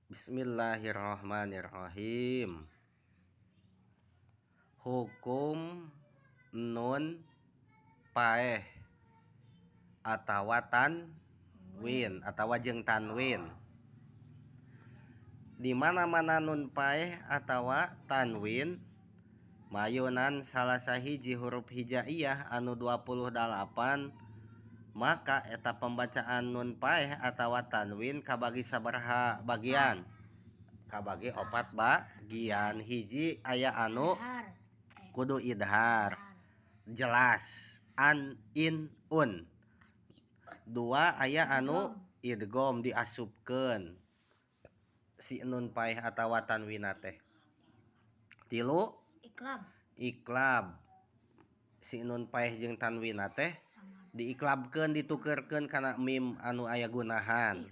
Bismillahirrahmanirrahim. Hukum nun paeh atawa tanwin atawa jeung tanwin. Di mana-mana nun paeh atawa tanwin mayunan salah sahiji huruf hijaiyah anu 28, maka eta pembacaan nun paeh atawa tanwin kabagi sabaraha bagian? Kabagi 4 bagian. Hiji, aya anu kudu idhar jelas, an, in, un. Dua, aya anu idgham, diasupkeun si nun paeh atawa tanwin teh. Tilu, iklab. Iklab, si nun paeh jeung tanwin teh diiklabkeun, ditukerkeun kana mim anu aya gunahan.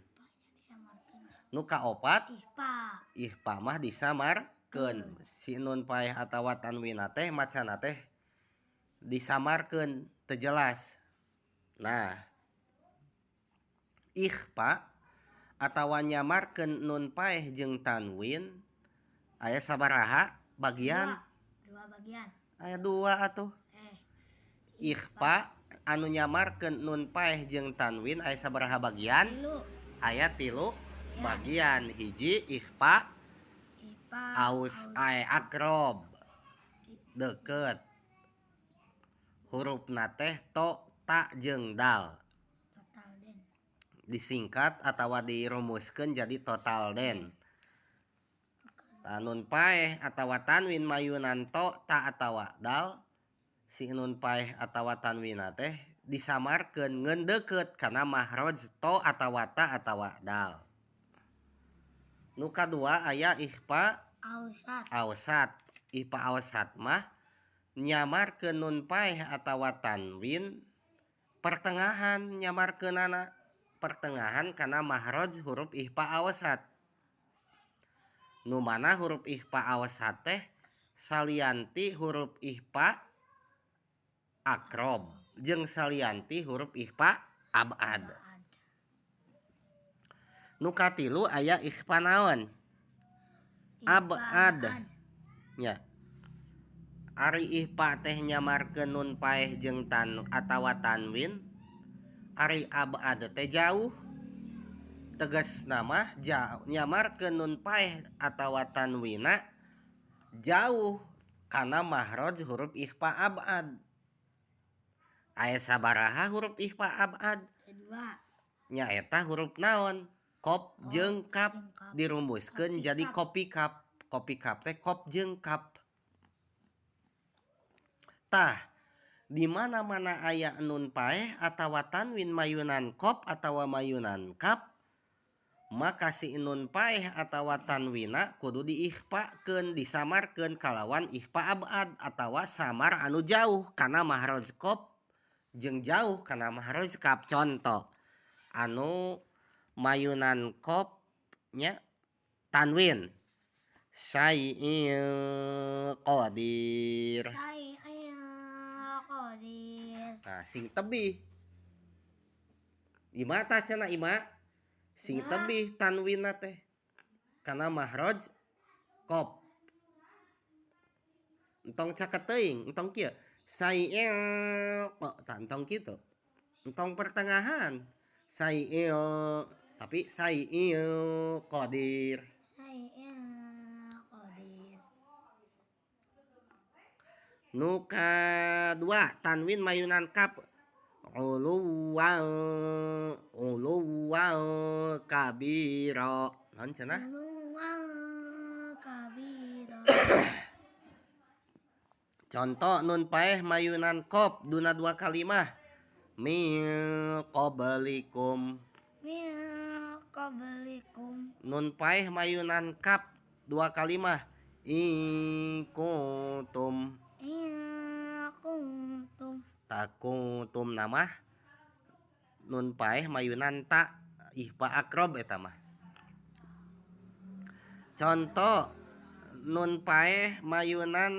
Nu kaopat, Ikhfa. Ikhfa mah disamarkeun si nun paeh atawa tanwin teh, macana teh disamarkeun, teu jelas. Nah, ikhfa atawa nyamarkeun nun paeh jeung tanwin aya sabaraha bagian? Dua bagian. Aya dua atuh. Ikhfa anu nyamarkeun nun paeh jeung tanwin aya sabaraha bagian? Tilu. Aya 3 bagian. Hiji, ikhfa Ikhfa aus ae akrob, deket, hurufna teh to, ta jeung dal. Total den. Disingkat atawa dirumuskeun jadi total den. Nun paeh atawa tanwin mayunan to, ta atawa dal, si nun paeh atawa tanwin teh disamarkeun ngeun deukeut kana mahroj to atawa ta atawa dal. Nu kadua, aya ikhfa Ausat. Ausat. Ikhfa ausat mah nyamarkeun nun paeh atawa tanwin pertengahan, nyamarkeunana pertengahan kana mahroj huruf ikhfa ausat. Nu mana huruf ikhfa ausat teh salianti huruf ikhfa akrob jeung salianti huruf ikhfa abad. Abad. Nu katilu, aya ikhfa naon? Abad. Nya, ari ikhfa teh nyamarkeun nun paeh jeung tan atawa tanwin, ari abad teh jauh. Tegasna mah jauh, nyamarkeun nun paeh atawa tanwina jauh kana mahroj huruf ikhfa abad. Aya sabaraha huruf ikhfa abad? Dua. Nyaeta huruf naon? Qaf jeung kaf. Jeung kaf. Dirumuskeun Kopi jadi kap. Kopi kap. Kopi kap teh qaf jeung kaf. Tah, di mana-mana aya nun paeh atawa tanwin mayunan qaf atawa mayunan kaf, maka si nun paeh atawa tanwina kudu diikhfakeun, disamarkeun kalawan ikhfa abad atawa samar anu jauh kana mahroj qaf jeung jauh kana mahroj kaf. Contoh anu mayunan qaf nya tanwin, syai'in qadir. Syai'in qadir. Nah, sing tebih ima tah cenah, ima sing Ya. tebih tanwinna teh kana mahroj qaf. Entong caket teuing, entong kieu syai'in tah, entong kitu, entong pertengahan syai'in, tapi syai'in qadir. Syai'in qadir. Nu kadua, tanwin mayunan kaf, uluwan, uluwan kabiro. Naon cenah? Uluwan kabiro. Contoh nun paeh mayunan qaf duna dua kalimah, min qablikum. Min qablikum. Nun paeh mayunan kaf dua kalimah, in kuntum. In kuntum. Tah, kuntum nama nun paeh mayunan ta, ikhfa akrob eta mah. Contoh nun paeh mayunan